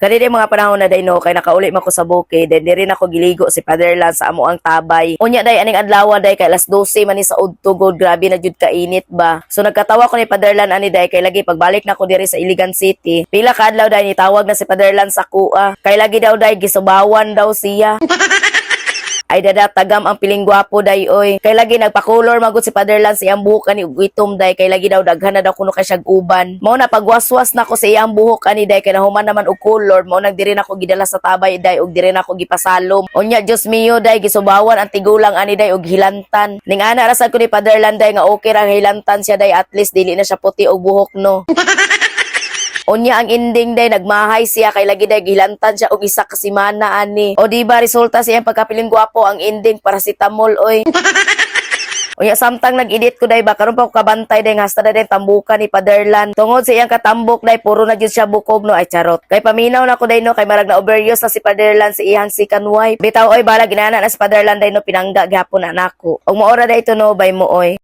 Kani day mga panahon na day no, kay nakauli man ko sa bukid, then diri na ko giligo si Father Lan sa amo ang tabay. Unya day aning adlaw day kay alas 12 man ni sa udto gud, grabe na jud kainit ba. So nagkatawa ko ni Father Lan ani day kay lagi pagbalik na ko diri sa Iligan City. Pila ka adlaw day nitawag na si Father Lan sa kuha. Kay lagi daw day gisubawan daw siya. Ay dada, tagam ang piling gwapo day oy. Kay lagi nagpakulor magud si Father Lan sa iyang buhok ani ug itom day kay lagi daw daghan na daw kuno kay siyag uban. Mao na pagwaswas nako sa iyang buhok ani day kay nahuman naman og color, mao nang diri nako gidala sa tabay day ug diri nako gipasalom. Unya, Dios mio day, gisubawan ang tigulang ani day ug hilantan. Ning ana ra sad ko ni Father Lan day nga okay ra hilantan siya day, at least dili na siya puti og buhok no. Unya ang ending day, nagmahay siya kay lagi day gilantan siya og isa ka semana ani. O di ba resulta sa iyang pagkapiling gwapo, ang ending paracetamol oy. Unya samtang nag-edit ko day ba, karon pa ko kabantay day nga hasta na day tambukan ni Paderlan. Tungod sa iyang katambok day, puro na jud siya bukog no. Ay charot. Kay paminaw na ko day no, kay marag na overuse na si Paderlan sa iyang second wife. Bitaw oy, bala ginana na si Paderlan day no, pinangga gihapon na nako. Og maora day to no, bay mo oy.